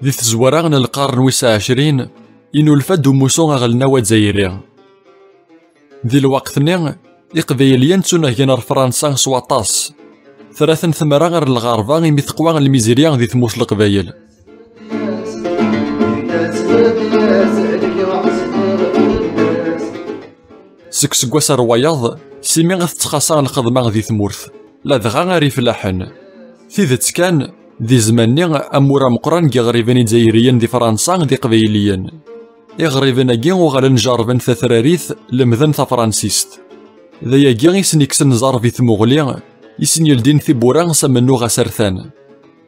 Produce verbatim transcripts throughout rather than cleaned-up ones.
Di tezwara n lqern wis ɛecrin, inulfa-d umussu aɣelnaw azzayri. Di lweqt-nni, Iqbayliyen ttunehgen ar Fransa s waṭas. Terra-ten tmara ar lɣerba imi teqwa lmizirya di tmurt n Leqbayel. Seg useggas ar wayeḍ, simi tettxasa lxedma di tmurt, ladɣa ar ifellaḥen. Tidet kan, di zzman-nni, amur ameqqran n yiɣriben izzayriyen di Fransa d iqbayliyen. Iɣriben-agi uɣalen jerrben tatrarit, lemden tafransist. D ayagi i sen-ikksen ẓẓerb i tmuɣli, i sen-yeldin tiwwura s amennuɣ asertan.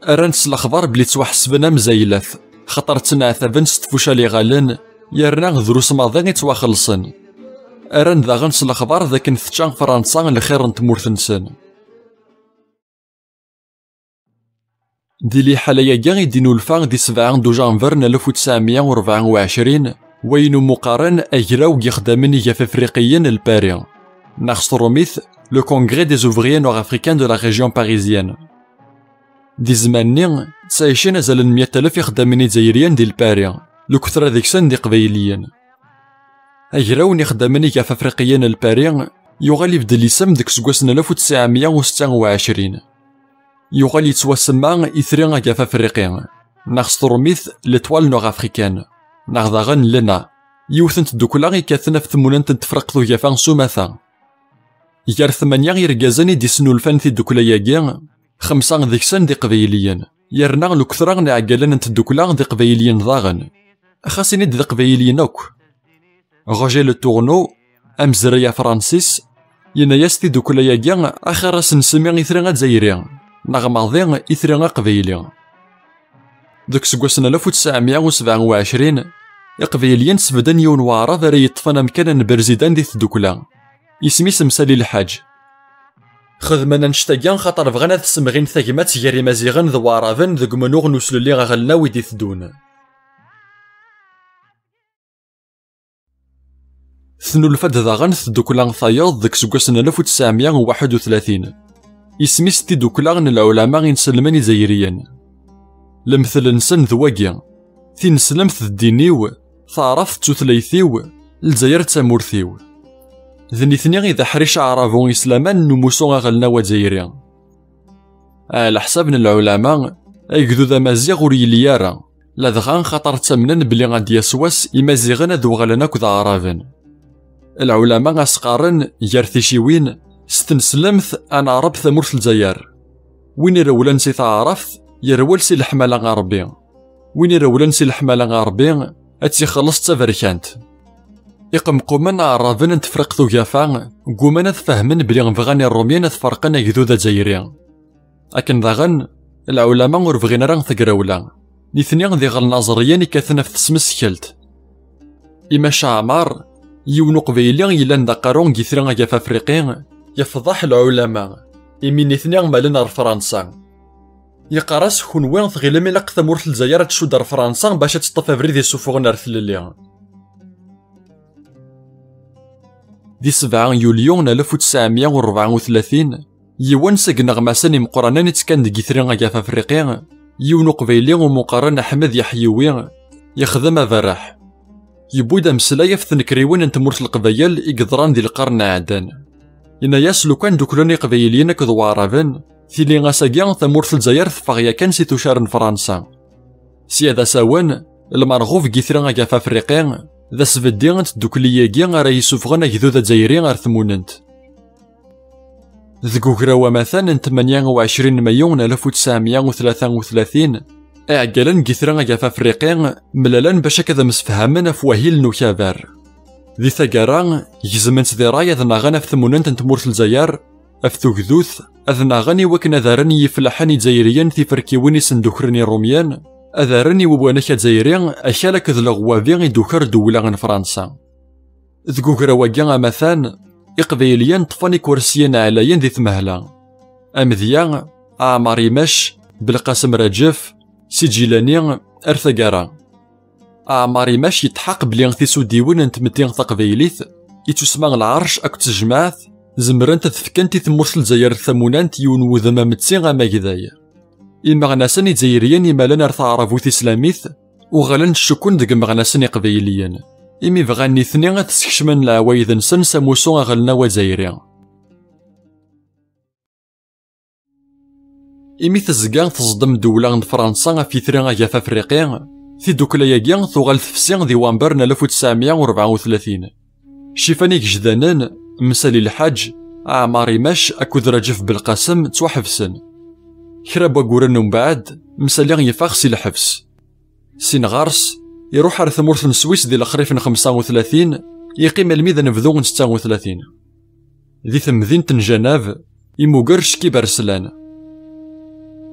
Rran s lexbar belli ttwaḥesben am zaylat, xaṭer ttenɛtaben s tfucal iɣallen, yerna drus maḍi i ttwaxellṣen. Rran daɣen s lexbar d akken tečča Fransa lxir n tmurt-nsen. Di liḥala-agi i d-inulfa di sebɛa dujamber n alef u tesɛemya u rebɛa u ɛecrin, wayen umi qqaren agraw n yixeddamen igaf afriqiyen n Lpari, neɣ s trumit, le Congrès des ouvriers nord-africains de la région parisienne. Di zzman-nni, ttɛicin azal n meyya alaf ixeddamen izzayriyen di Lpari, lketṛa deg-sen d iqbayliyen. Agraw n ixeddamen igaf afriqiyen n Lpari yuɣal ibeddel isem deg useggas n alef u tesɛemya u setta u ɛecrin. Yuɣal yettwasemma Itri Agaf Afriqi, neɣ s trumit l'Étoile Nord-Africaine, neɣ daɣen l'ENA, yiwet n tddukkla yekkaten ɣef tmunent n Tefriqt Ugafa s umata. Gar tmanya irgazen i d-isnulfan tiddukkla-agi, xemsa deg-sen d iqbayliyen, yerna lketṛa n iɛeggalen n tddukkla d iqbayliyen daɣen, xas ini-d d iqbayliyen akk. Roger Le Tourneau, amezray afransis, yenna-yas tiddukkla-agi axir ad s-nsemmi Itri Azzayri, neɣ maḍi Itri Aqbayli. Deg useggas n alef u tesɛemya u sebɛa u ɛecrin, Iqbayliyen sbedden yiwen n waɛrab ara yeṭṭfen amkan n berzidan di tddukkla. Isem-is Msali Lḥaǧ. Xedmen annect-agi xaṭer bɣan ad ssemɣin tagmat gar Imaziɣen d Waɛraben deg umennuɣ n uslelli aɣelnaw i d-iteddun. Tennulfa-d daɣen tddukkla tayeḍ deg useggas n alef u tesɛemya u waḥed u tlatin. Isem-is tiddukkla n lɛulama inselmen izzayriyen. Lemtel-nsen d wagi: tineslemt d ddin-iw, taɛrabt d tutlayt-iw, Lezzayer d tamurt-iw. D nitni i d aḥric aɛrabu islaman n umussu aɣelnaw azzayri. Ɛla ḥsab n lɛulama, agdud amaziɣ ur yelli ara, ladɣa xaṭer ttamnen belli ad d-yas wass Imaziɣen ad uɣalen akk d Aɛraben. Lɛulama as-qqaren, gar ticiwin, s tneslemt ad neɛreb tamurt n Lezzayer. Win irewlen si taɛrabt, yerwel si leḥmala n Ṛebbi. Win irewlen si leḥmala n Ṛebbi, ad tt-ixelleṣ d taberkant. Iqemqumen aɛraben n Tefriqt Ugafa gguman ad fehmen belli bɣan Iṛumyen ad ferqen agdud azzayri. Akken daɣen, lɛulama ur bɣin ara tagrawla. Nitni d iɣelnaẓriyen ikkaten ɣef tesmeskelt. Imac Ɛmar, yiwen uqbayli yellan d aqerru n Yitri Agaf Afriqi, yefḍeḥ lɛulama, imi nitni malen ɣer Fransa. Yeqqar-as, kunwi tɣilem ilaq tamurt n Lezzayer ad tcudd ar Fransa bac ad teṭṭef abrid isufuɣen ar tlelli. Di sebɛa yulyu n alef u tesɛemya u rebɛa u tlatin, yiwen seg ineɣmasen imeqqranen ittekkan deg Yitri Agaf Afriqi, yiwen uqbayli umi qqaren Ḥmed Yaḥyiwi, yexdem aberreḥ. Yewwi-d ameslay ɣef tnekriwin n tmurt n Leqbayel i yeḍran di lqern iɛeddan. Yenna-yas lukan duklen Iqbayliyen akked Waɛraben, tili ass-agi tamurt n Lezzayer teffeɣ yakan si tucar n Fransa. Sya d asawen, lmerɣub n Yitri Agaf Afriqi, d asbeddi n tdukli-agi ara yessufɣen agdud azzayri ar tmunent. Deg ugraw amatan n tmanya u ɛecrin Mayu n alef u tesɛemya u tlata u tlatin, iɛeggalen n Yitri Agaf Afriqi mlalen bac akka ad msefhamen ɣef wahil n ukabar. Di taggara, gezmen-tt di ṛṛay ad naɣen ɣef tmunent n tmurt n Lezzayer, ɣef tugdut, ad naɣen i wakken ad rren i yifellaḥen izzayriyen tiferkiwin i sen-d-ukren Iṛumyen, ad rren i uwanek azzayri akal akked leɣwabi i d-tuker ddewla n Fransa. Deg ugraw-agi amatan, Iqbayliyen ṭṭfen ikursiyen ɛlayen di tmehla. Amedya, Ɛmar Imac, Belqasem Raǧef, Si Ǧilani, ar taggara. Ɛmar Imac yetḥaq belli tisudiwin n tmetti taqbaylit, ittusemma lɛerc akked tejmaɛt, zemrent ad fkent i tmurt n Lezzayer tamunant yiwen wudem ametti amagday. Imeɣnasen izzayriyen imalen ar taɛrabut islamit uɣalen ccukken deg imeɣnasen iqbayliyen, imi bɣan nitni ad skecmen leɛwayed-nsen s amussu aɣelnaw azzayri. Imi tezga teẓdem ddewla n Fransa ɣef Yitri Agaf Afriqi, tiddukla-agi tuɣal tefsi di wamber n alef u tesɛemya u rebɛa u tlatin. Cifan igejdanen, Msali Lḥaǧ, Ɛmar Imac akked Raǧef Belqasem ttwaḥebsen. Kra n wagguren umbeɛd, Msali yeffeɣ si lḥebs. Sin ɣer-s, iruḥ ar tmurt n Swis di lexrif n xemsa u tlatin, yeqqim almi d anebdu n setta u tlatin. Di temdint n Janab, imuger Ckib Arslan.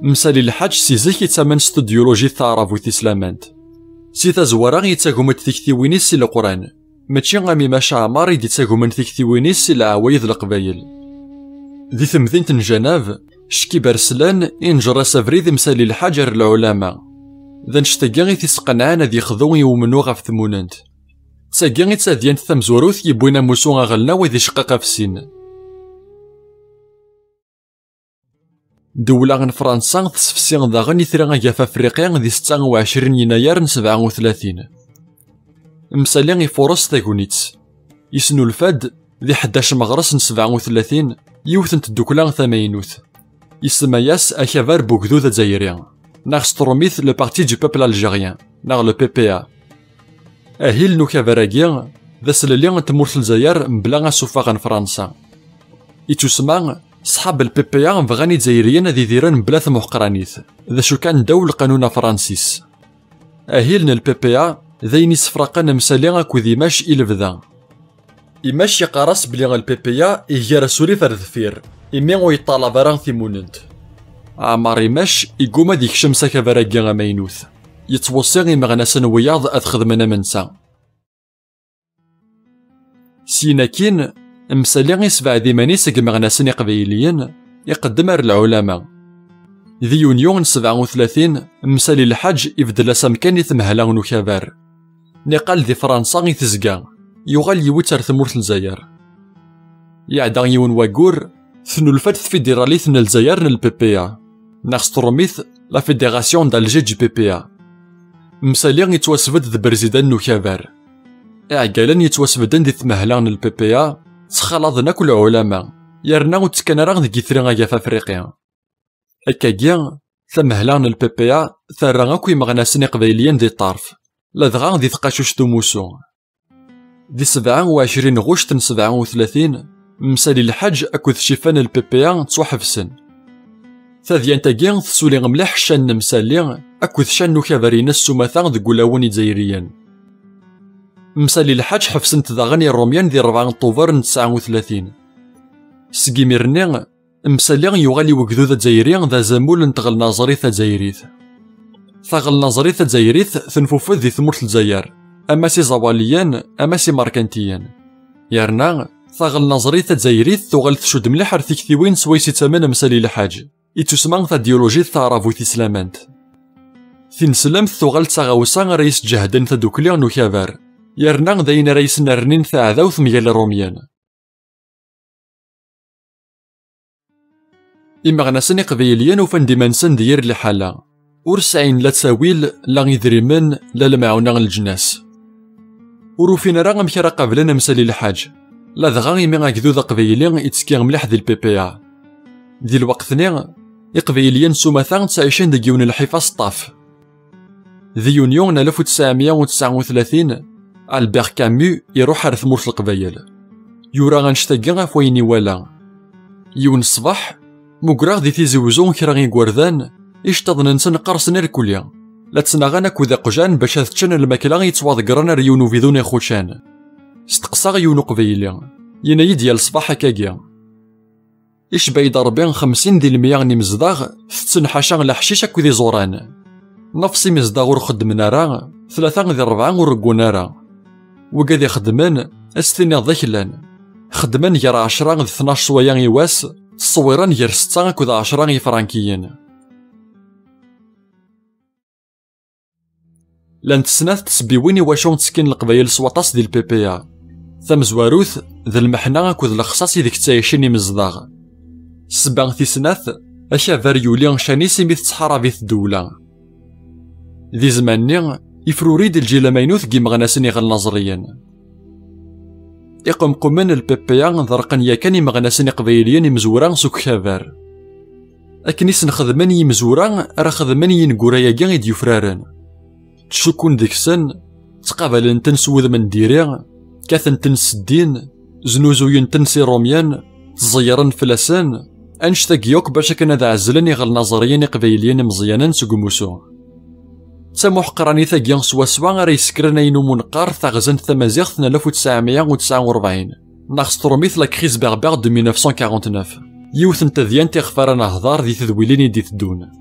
Msali Lḥaǧ si zik yettamen s tudyulujit taɛrabut islamant. Si tazwara yettagem-d tiktiwin-is si Leqran, mačči am Imac Ɛmar i d-ittagmen tiktiwin-is si leɛwayed n Leqbayel. Di temdint n Janab, Ckib Arslan inǧer-as abrid i Msali Lḥaǧ ar lɛulama. D annect-agi i t-isqenɛen ad yexdu i umennuɣ ɣef tmunent. D tagi i d tadyant tamezwarut yewwin amussu aɣelnaw ad iceqqeq ɣef sin. Ddewla n Fransa tessefsi daɣen Itri Agaf Afriqi di setta u ɛecrin yennayer n sebɛa u tlatin. Msali ifuṛes tagnit. Yesnulfa-d, di ḥdac meɣres n sebɛa u tlatin, yiwet n tddukkla tamaynut. Isemma-yas Akabar n Ugdud Azzayri, neɣ s tṛumit le Parti du Peuple Algérien, neɣ le P P A. Ahil n ukabar-agi d aslelli n tmurt n Lezzayer mebla asuffeɣ n Fransa. Ittusemma, ṣṣḥab n le P P A bɣan Izzayriyen ad idiren mebla tamuḥqranit, d acu kan ddaw lqanun afransis. Ahil n le P P A d ayen issefraqen Msali akked Imac i lebda. Imac yeqqar-as belli le P P A iger asurif ar deffir, imi ur yeṭṭalab ara timunent. Ɛmar Imac iguma ad yekcem s akabar-agi amaynut. Yettweṣṣi imeɣnasen wiyaḍ ad xedmen am netta. Syin akkin, Msali isebɛed iman-is seg imeɣnasen iqbayliyen, iqeddem ar lɛulama. Di yunyu n sebɛa u tlatin, Msali Lḥaǧ ibeddel-as amkan i tmehla n ukabar. Niqal di Fransa i tezga, yuɣal yiwi-tt ar tmurt n Lezzayer. Yeɛda yiwen waggur, tnulfa-d tfidiralit n Lezzayer n le P P A, neɣ s tṛumit la Fédération d'Alger du P P A. Msali yettwasbedd d berzidan n ukabar. Iɛeggalen yettwasbedden di tmehla n le P P A ttxalaḍen akk lɛulama, yerna ur ttekkan ara deg Yitri Agaf Afriqi. Akkagi, tamehla n le P P A terra akk imeɣnasen iqbayliyen di ṭṭerf, ladɣa di tqacuct umussu. Di sebɛa u ɛecrin ɣuct n sebɛa u tlatin, Msali Lḥaǧ akked cifan n le P P A ttwaḥebsen. Tadyant-agi tessuli mliḥ ccan n Msali akked ccan n ukabar-ines s umata deg wulawen izzayriyen. Msali Lḥaǧ ḥebsen-t daɣen Iṛumyen di rebɛa n Tubeṛ n tesɛa u tlatin. Seg imir-nni, Msali yuɣal i wegdud azzayri d azamul n tɣelnaẓrit azzayrit. Taɣelnaẓrit azzayrit tenfufed di tmurt n Lezzayer, ama s iẓawaliyen, ama s imerkantiyen. Yerna, taɣelnaẓrit azzayrit tuɣal tcudd mliḥ ar tiktiwin swayes ittamen Msali Lḥaǧ, ittusemma tadyulujit taɛrabut islamant. Tineslemt tuɣal d taɣawsa ara yesǧehden tadukli n ukabar, yerna d ayen ara yesnernin taɛdawt mgal Iṛumyen. Imeɣnasen iqbayliyen ufan-d iman-nsen di yir liḥala. Ur sɛin la ttawil, la idrimen, la lemɛawna n leǧnas. Ur ufin ara amek ara qablen Msali Lḥaǧ, ladɣa imi agdud aqbayli ittekki mliḥ di le P P A. Di lweqt-nni, iqbayliyen s umata ttɛicen deg yiwen n lḥif aseṭṭaf. Di yunyu n alef u tesɛemya u tesɛa u tlatin, Albert Camus iruḥ ar tmurt n Leqbayel. Yura annect-agi ɣef wayen iwala. Yiwen ṣṣbeḥ, mugreɣ di Tizi Wezzu kra n yigerdan, iceṭṭiḍen-nsen qqersen irkelli, la ttnaɣen akked iqjan bac ad ččen lmakla yettwaḍeggren ar yiwen ubidun ixuccan. Steqsaɣ yiwen uqbayli, yenna-yi-d yal ṣṣbeḥ akkagi. Icba-yi-d Ṛebbi xemsin di lemya n imezdaɣ tetten ḥaca leḥcic akked iẓuran. Nofs imezdaɣ ur xeddmen ara, tlata di ṛebɛa ur reggun ara. Wigad ixeddmen, ad s-tiniḍ d aklan. Xeddmen gar ɛecra d tnac sswaya i wass, ttṣewwiren gar setta akked ɛecra yifrankiyen. Llant snat tsebbiwin i wacu ttekkin Leqbayel s waṭas di L P P A. Tamezwarut, d lmeḥna akked lexṣaṣ ideg ttɛicin imezdaɣ. Ssebba tis snat, akabar yuli ccan-is imi tettḥarab-it ddewla. Di zzman-nni, ifruri-d lǧil amaynut n yimeɣnasen iɣelnaẓriyen. Iqemqumen n L P P A ḍerqen yakan imeɣnasen iqbayliyen imezwura s ukabar. Akken i sen-xedmen yimezwura ara xedmen yineggura-agi i d-yufraren. Ttcukkun deg-sen, ttqabalen-ten s wudem n diri, kkaten-ten s ddin, znuzuyen-ten s iṛumyen, ttẓeyyren fell-asen, annect-agi akk bac akken ad ɛezzlen iɣelnaẓriyen iqbayliyen imeẓyanen seg umusu. D tamuḥqranit-agi swaswa ara yessekren ayen umi neqqar taɣzant tamaziɣt n alef u tesɛemya u tesɛa u rebɛin, neɣ s tṛumit la crise berbère de mille neuf cent quarante-neuf, yiwet n tedyant iɣef ara nehḍer di tedwilin i d-iteddun.